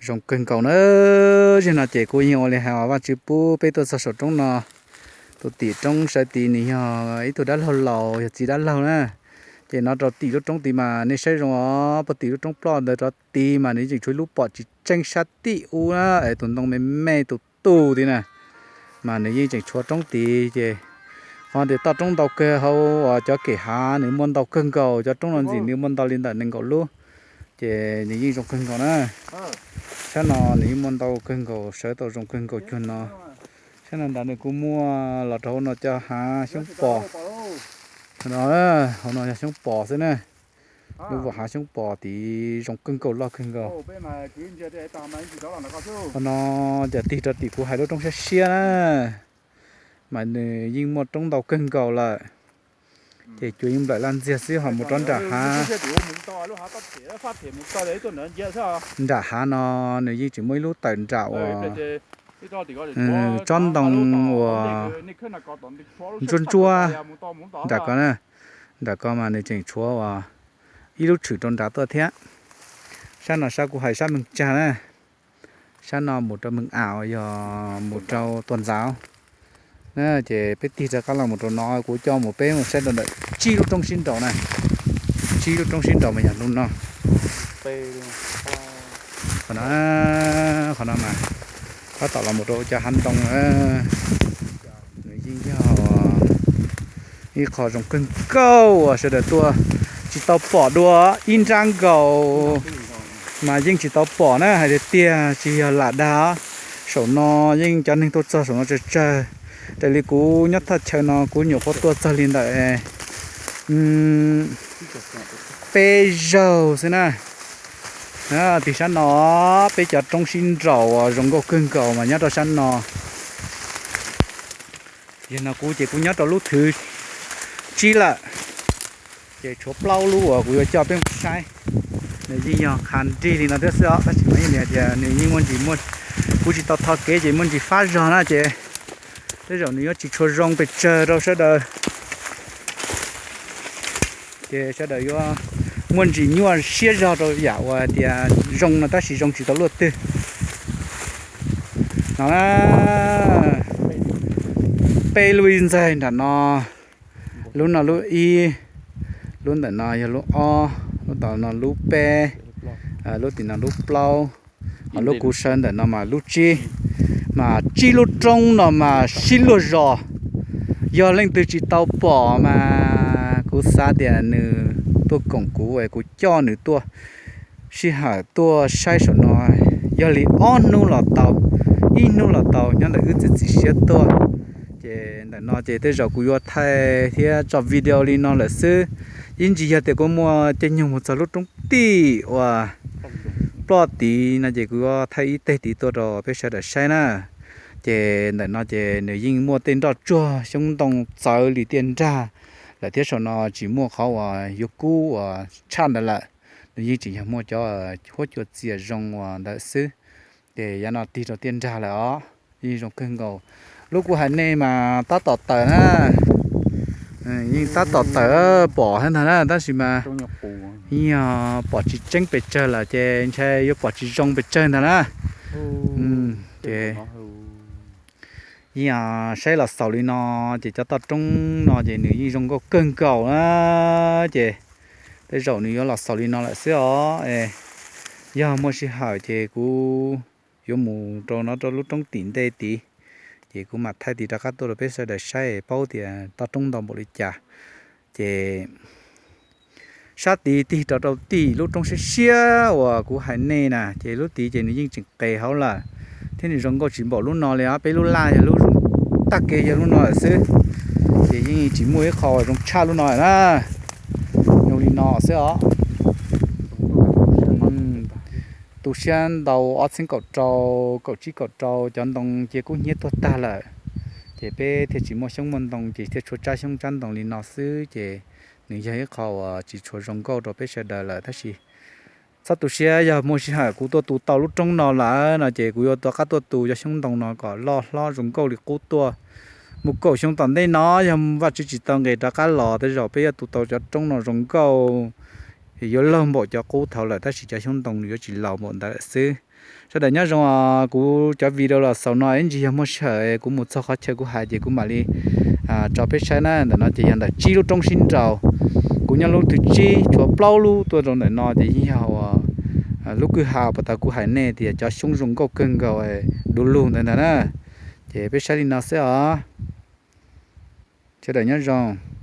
Zoo kawg nkaus na. Zaum no ces kuv yeej ua li hais os, Vajtswv pub peb tuaj txog saum roob no. Tus tim roob sawv tid nws yog ib tug dab laug laus, yog txiv dab laug na. Ces no rau tim lub roob tid mas nej saib zoo os, puag tim lub roob ploj ntawd rov tid mas nws tseem tshuav ib lub pom tsis tseeb sab tim ub na, es tus ntoo me me tus tus tid na. Mas nws yeej tseem tshuav roob tid ces qhov tias toj roob ntau kawg hauv uas cov kem hav nws muaj ntau kawg nkaus, cov roob no ntxim nws muaj ntau li ntawm nees nkaum lub. Ces nws yeej zoo kawg nkaus na. Sab no nws yeej muaj ntau kawg nkaus, sawv tau zoo kawg nkaus cuag no. Sab no nrad nws kuj muaj los rau hauv no cov hav xyoob pos. No, hauv no yog xyoob pos xwb na. Lub vuam hav xyoob pos tid zoo kawg nkaus, loj kawg nkaus. Qhov no ces tig rau tim kuv hais lub roob siab siab na, mas nws yeej muaj roob ntau kawg nkaus lawm. Ces cua yeej nplawm laj ntxiag xwb ho mus rau nram hav. Nram hav no nws yeej tseem muaj ib lub tawm nram uas tsob ntoo uas ntsuab ntsuab nram ko na. Nram ko mas nws tseem tshuav uas ib lub tshwm rau nrad tuaj thiab. Sab no sab kuv hais sab Meeg Tsag na. Sab no mus rau Meeg Am, yog mus rau Tuam Ntxauv. Ces peb tig rov qab los mus rau no, kuv coj mus peb mus saib rau ntawm tsib lub roob sib nraus na. Tsib lub roob sib nraus mas yog lub no. Qhov no, qhov no mas tab tom los mus rau cov hav ntoo na. Nws yeej yog ib qho zoo kawg nkaus uas sawv daws tuaj tsis tau pom dua ib nrab nkaus, mas yeej tsis tau pom na, hais tiag tiag tsis yog lam dag. Saum no yeej cov neeg tuaj txog saum no tsawg tsawg. Raws li kuv nyob thaj chaw no kuv nyuam qhuav tuaj txog li ntawm peb zaug xwb na. Tig sab no, peb cov roob sib nraus uas zoo nkauj kawg nkaus mas nyob rau sab no. Yog no kuv ces kuv nyob rau lub thwv tsib lawm, ces tshuav plaub lub uas kuv yuav coj peb mus saib. Nws yeej yog qha nrig li no thiab xwb os, tab sis mas yeej tias nws yeej muaj ntsis, kuv tsis tau tho kev ces muaj ntsis fab zog na ces tej zaum nws yuav tsis tshua zoo pes tsawg rau sawv daws. Ces sawv daws yuav muaj ntsis nyuaj siab zog rau yam uas tias zoo no tab sis zoo tsis tau luaj twg. No na, peb lub ib ntxaig nram no, lub no lub ib, lub ntawm no yog lub ob, lub tom no lub peb, lub tim no lub plaub, ho lub kuv sawv ntawm no mas lub tsib. Mas tsib lub roob no mas sib luag zos. Yog leej twg tsis tau pom mas kuv xav tias nws tuaj koom kuv es kuv coj nws tuaj sij hawm tuaj saib saum no, yog li ob hnub los tau, ib hnub los tau, nyob ntawm wb txiav txim siab tuaj. Ces ntawm no ces tej zaum kuv yuav thaij thiab tso video li no lawm xwb. Ib ntsis yog tias kuv muaj caij nyoog mus txog lub roob tim uas ploj tid no ces kuv yuav thaij ib teg tid tuaj rau peb sawv daws saib na. Ces ntawm no ces nws yeej muaj tej nroj tsuag xyoob ntoo txawv li tiaj nrag lawm thiab, saum no tsis muaj qhov uas yuav kub uas tshaj ntawd lawm. Nws yeej tseem yog muaj cov huab cua txias zoo uas ntawd xwb. Ces yav no tig rau tiaj nrag lawm os, yeej zoo kawg nkaus. Lub kuv hais nej mas tab tom tawm na, yeej tab tom tawm pom thiab ntag na, tab sis mas yeej yog pom tsis tseeb pes tsawg lawm ces ntshai yuav pom tsis zoo pes tsawg ntag na. Ces yeej saib los xaus li no, ces cov toj roob no ces nws yeej zoo nkauj kawg nkaus na. Ces tej zaum nws yuav los xaus li no lawm xwb os. Yog muaj sij hawm ces kuv yuav mus rau no rau lub roob tim ntej tid, ces kuv mam thaij tid rov qab tuaj rau peb sawv daws saib paub tias toj roob ntau npaum li cas. Ces sab tid tig rau rau tim lub roob siab siab uas kuv hais nej na, ces lub tid ces nws yeej tseem qes hauv lawm, thiab nws zoo nkauj tsis npaum lub no li os. Peb lub laj yog lub zoo tag kev yog lub no lawm xwb, ces yeej tsis muaj ib qho uas zoo tshaj lub no lawm na. Zoo li no xwb os. Tu siab ntau, ob txhiab kaum rau, kaum tsib kaum rau cov ntoo cia kub hnyiab tuag tag lawm, ces peb thiaj tsis muaj xyoob muaj ntoo ces thiaj tshuav tsab xyoob tsab ntoo li no xwb, ces nws yog ib qho uas tsis tshua zoo nkauj rau peb sawv daws lawm. Tab sis txhob tu siab, yog muaj sij hawm kuv tuaj tu tau lub roob no lawm no ces kuv yuav rov qab tuaj tu cov xyoob ntoo no kom loj hlob zoo nkauj li qub tuaj. Mus kaum xyoo tom ntej no yog Vajtswv tsis tau nqis rov qab los tej zaum peb yuav tu tau cov roob no zoo nkauj yuav laug npaum cov qub thaud lawm, tab sis cov xyoob ntoo yuav tsis laus npaum ntawd lawm xwb. Sawv daws nyob zoo os, kuv cov video los xaus no ib ntsis yog muaj sij hawm kuv mus txog qhov chaw kuv hais ces kuv mam li tso peb saib na. Ntawm no ces yog ntawm tsib lub roob sib nraus, kuv nyob lub thib tsib, tshuav plaub lub tuaj rau ntawm no ces yeej yog uas lub kwj ha uas tau kuv hais nej tias cov xyoob zoo nkauj kawg nkaus du lug ntawd ntag na. Ces peb saib li no xwb os. Sawv daws nyob zoo.